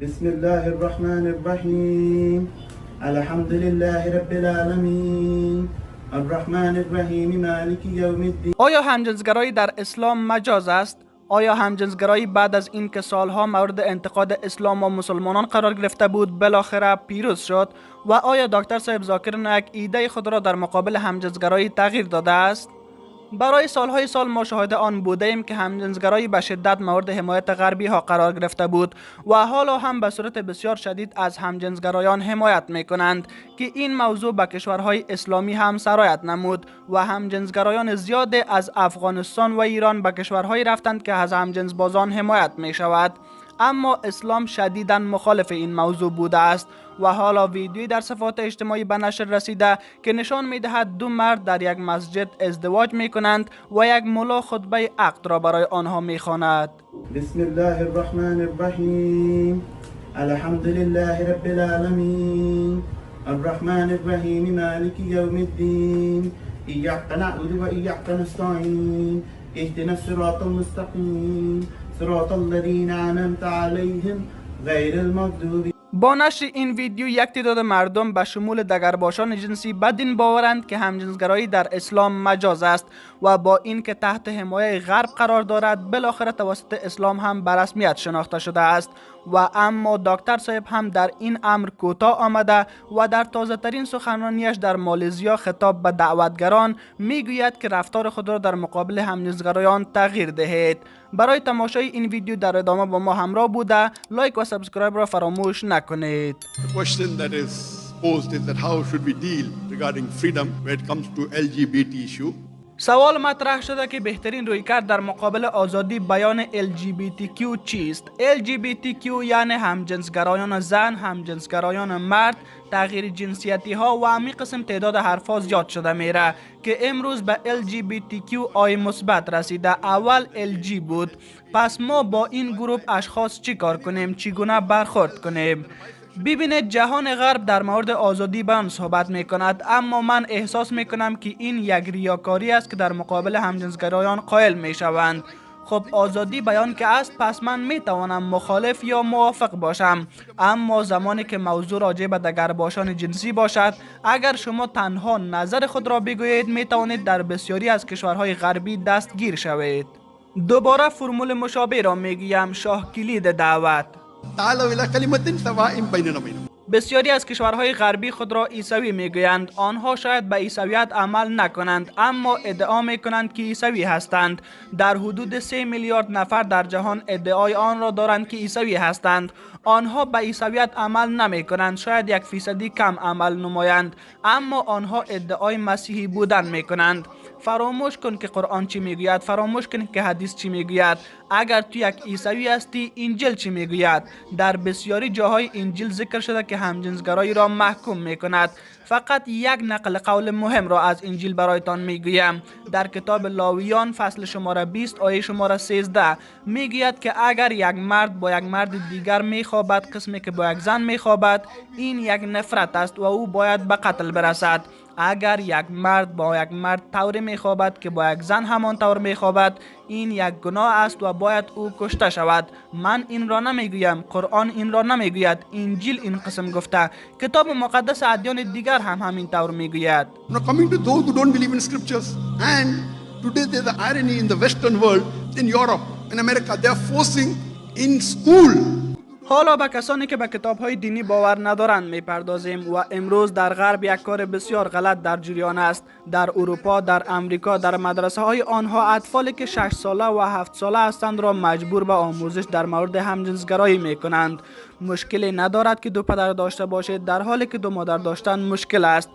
بسم الله الرحمن الرحیم. الحمد لله رب العالمین. الرحمن الرحیم. مالک یوم الدین. آیا همجنسگرایی در اسلام مجاز است؟ آیا همجنسگرایی بعد از اینکه سالها مورد انتقاد اسلام و مسلمانان قرار گرفته بود، بالاخره پیروز شد؟ و آیا دکتر صاحب ذاکر نایک ایده خود را در مقابل همجنسگرایی تغییر داده است؟ برای سالهای سال ما شاهد آن بوده ایم که همجنسگرایی به شدت مورد حمایت غربی ها قرار گرفته بود و حالا هم به صورت بسیار شدید از همجنسگرایان حمایت می کنند که این موضوع به کشورهای اسلامی هم سرایت نمود و همجنسگرایان زیاد از افغانستان و ایران به کشورهایی رفتند که از همجنسبازان حمایت می شود. اما اسلام شدیداً مخالف این موضوع بوده است و حالا ویدیویی در صفحات اجتماعی به نشر رسیده که نشان می دهد دو مرد در یک مسجد ازدواج می کنند و یک ملا خطبه عقد را برای آنها می خواند. بسم الله الرحمن الرحیم. الحمد لله رب العالمین. الرحمن الرحیم. مالک یوم الدین. ایاک نعبد و ایاک نستعین. اهدنا الصراط المستقیم. صراط الذین انعمت علیهم غیر المغضوب با نشر این ویدیو، یک تعداد مردم به شمول دگرباشان جنسی بدین باورند که همجنسگرایی در اسلام مجاز است و با اینکه تحت حمایه غرب قرار دارد، بالاخره توسط اسلام هم به رسمیت شناخته شده است. و اما دکتر صاحب هم در این امر کوتاه آمده و در تازه ترین سخنرانیش در مالزیا خطاب به دعوتگران میگوید که رفتار خود را در مقابل همجنسگرایان تغییر دهید. برای تماشای این ویدیو در ادامه با ما همراه بوده، like و subscribe را فراموش نکنید. The question that is posed is that how should we deal regarding freedom when it comes to LGBT issue? سوال مطرح شده که بهترین رویکرد در مقابل آزادی بیان LGBTQ چیست؟ LGBTQ یعنی همجنسگرایان زن، همجنسگرایان مرد، تغییر جنسیتی ها و همی قسم تعداد حرفا زیاد شده میره که امروز به LGBTQI مثبت رسیده. اول LG بود. پس ما با این گروه اشخاص چی کار کنیم؟ چگونه برخورد کنیم؟ ببینید، جهان غرب در مورد آزادی بیان صحبت می کند، اما من احساس می کنم که این یک ریاکاری است که در مقابل همجنسگرایان قائل می شوند. خب، آزادی بیان که است، پس من می توانم مخالف یا موافق باشم. اما زمانی که موضوع راجع به دگرباشان جنسی باشد، اگر شما تنها نظر خود را بگویید، می توانید در بسیاری از کشورهای غربی دستگیر شوید. دوباره فرمول مشابه را میگویم: شاه کلید دعوت. تعالوا إلى كلمة سواء بيننا وبينكم. بسیاری از کشورهای غربی خود را عیسوی میگویند. آنها شاید به عیسویت عمل نکنند، اما ادعا میکنند که عیسوی هستند. در حدود 3 میلیارد نفر در جهان ادعای آن را دارند که عیسوی هستند. آنها به عیسویت عمل نمی کنند، شاید 1 فیصدی کم عمل نمایند، اما آنها ادعای مسیحی بودن می کنند. فراموش کن که قرآن چی میگوید، فراموش کن که حدیث چی میگوید. اگر تو یک عیسوی هستی، انجیل چی میگوید؟ در بسیاری جاهای انجیل ذکر شده که همجنسگرایی را محکوم میکند. فقط یک نقل قول مهم را از انجیل برایتان میگویم. در کتاب لاویان، فصل شماره 20، آیه شماره 13 میگوید که اگر یک مرد با یک مرد دیگر میخوابد، قسمی که با یک زن میخوابد، این یک نفرت است و او باید به قتل برسد. اگر یک مرد با یک مرد طوری میخوابد که با یک زن همان طور میخوابد، این یک گناه است و باید او کشته شود. من این را نمیگویم، قرآن این را نمیگوید، انجیل این قسم گفته. کتاب مقدس ادیان دیگر هم همین طور میگوید. Now coming to those who don't believe in scriptures, and today there's an irony in the Western world, in Europe, in America, they are forcing in school. حالا به کسانی که به کتاب های دینی باور ندارند میپردازیم و امروز در غرب یک کار بسیار غلط در جریان است. در اروپا، در امریکا، در مدرسه های آنها اطفالی که 6 ساله و 7 ساله هستند را مجبور به آموزش در مورد همجنسگرایی می کنند. مشکلی ندارد که دو پدر داشته باشید، در حالی که دو مادر داشتن مشکل است.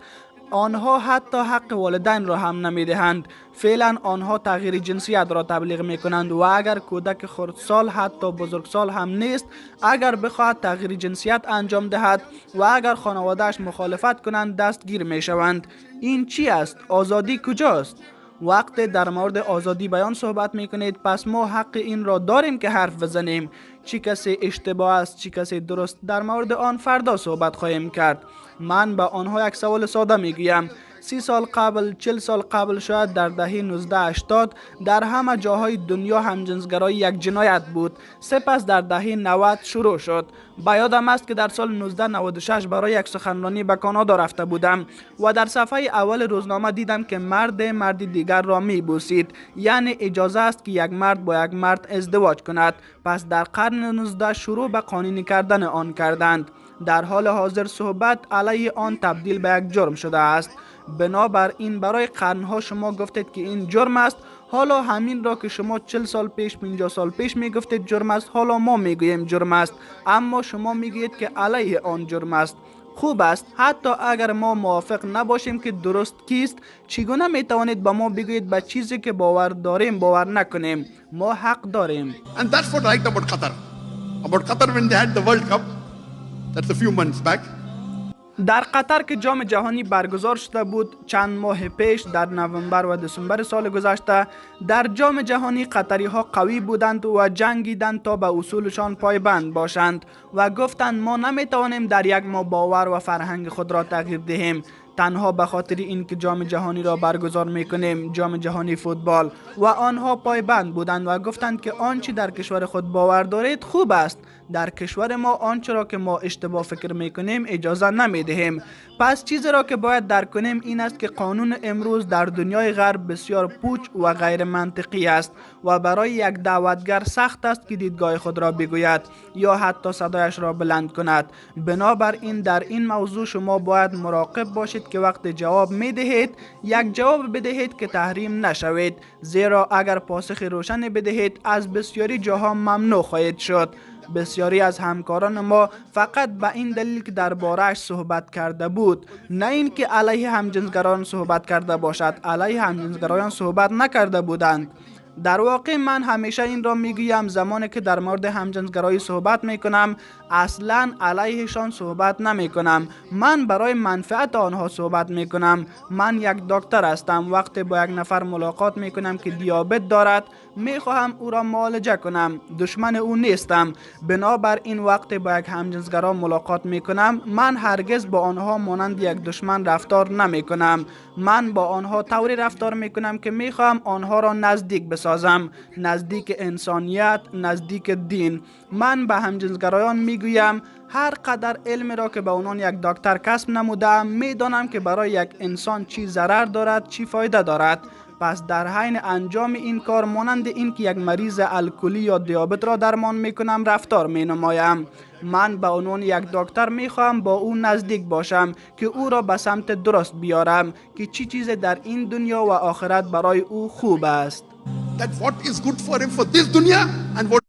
آنها حتی حق والدین را هم نمیدهند. فعلا آنها تغییر جنسیت را تبلیغ می کنند و اگر کودک خردسال، حتی بزرگسال هم نیست، اگر بخواهد تغییر جنسیت انجام دهد و اگر خانوادهش مخالفت کنند، دستگیر می شوند. این چی است؟ آزادی کجاست؟ وقتی در مورد آزادی بیان صحبت می کنید، پس ما حق این را داریم که حرف بزنیم. چی کسی اشتباه است، چی کسی درست، در مورد آن فردا صحبت خواهیم کرد. من به آنها یک سوال ساده می گویم. 30 سال قبل، 40 سال قبل، شاید در دهه 1980 در همه جاهای دنیا همجنسگرایی یک جنایت بود. سپس در دهه 90 شروع شد. به یادم است که در سال 1996 برای یک سخنرانی به کانادا رفته بودم و در صفحه اول روزنامه دیدم که مرد مرد دیگر را می بوسید، یعنی اجازه است که یک مرد با یک مرد ازدواج کند. پس در قرن 19 شروع به قانونی کردن آن کردند. در حال حاضر صحبت علیه آن تبدیل به یک جرم شده است. بنابراین برای قرنها شما گفتید که این جرم است. حالا همین را که شما 40 سال پیش، 50 سال پیش می گفتید جرم است، حالا ما میگوییم جرم است، اما شما میگویید که علیه آن جرم است. خوب است، حتی اگر ما موافق نباشیم که درست کیست، چگونه می توانید به ما بگویید به چیزی که باور داریم باور نکنیم؟ ما حق داریم. And that's what I liked about Qatar. About Qatar, when they had the World Cup, that's a few months back. در قطر که جام جهانی برگزار شده بود چند ماه پیش، در نوامبر و دسامبر سال گذشته، در جام جهانی قطری ها قوی بودند و جنگیدند تا به اصولشان پایبند باشند و گفتند ما نمی توانیم در یک ماه باور و فرهنگ خود را تغییر دهیم، تنها به خاطر اینکه جام جهانی را برگزار میکنیم، جام جهانی فوتبال. و آنها پایبند بودند و گفتند که آنچه در کشور خود باور دارید خوب است، در کشور ما آنچه را که ما اشتباه فکر میکنیم اجازه نمیدهیم. پس چیزی را که باید درک کنیم این است که قانون امروز در دنیای غرب بسیار پوچ و غیر منطقی است و برای یک دعوتگر سخت است که دیدگاه خود را بگوید یا حتی صدایش را بلند کند. بنابراین در این موضوع شما باید مراقب باشید که وقت جواب می دهید، یک جواب بدهید که تحریم نشوید، زیرا اگر پاسخ روشن بدهید از بسیاری جاها ممنوع خواهید شد. بسیاری از همکاران ما فقط به این دلیل که دربارهش صحبت کرده بود، نه اینکه علیه همجنسگران صحبت کرده باشد، علیه همجنسگرایان صحبت نکرده بودند. در واقع من همیشه این را میگویم، زمانی که در مورد همجنسگرایی صحبت میکنم، اصلا علیهشان صحبت نمی کنم. من برای منفعت آنها صحبت میکنم. من یک دکتر هستم. وقتی با یک نفر ملاقات میکنم که دیابت دارد، میخواهم او را معالجه کنم، دشمن او نیستم. بنابراین وقتی با یک همجنسگرا ملاقات میکنم، من هرگز با آنها مانند یک دشمن رفتار نمی کنم. من با آنها طوری رفتار میکنم که میخواهم آنها را نزدیک بسازم، نزدیک انسانیت، نزدیک دین. من به همجنسگرایان میگویم هر قدر علم را که به عنوان یک دکتر کسب نمودم، میدانم که برای یک انسان چی ضرر دارد، چی فایده دارد. پس در حین انجام این کار مانند این که یک مریض الکلی یا دیابت را درمان میکنم رفتار می نمایم. من به عنوان یک دکتر میخواهم با او نزدیک باشم که او را به سمت درست بیارم که چی چیز در این دنیا و آخرت برای او خوب است. That what is good for him for this dunya and what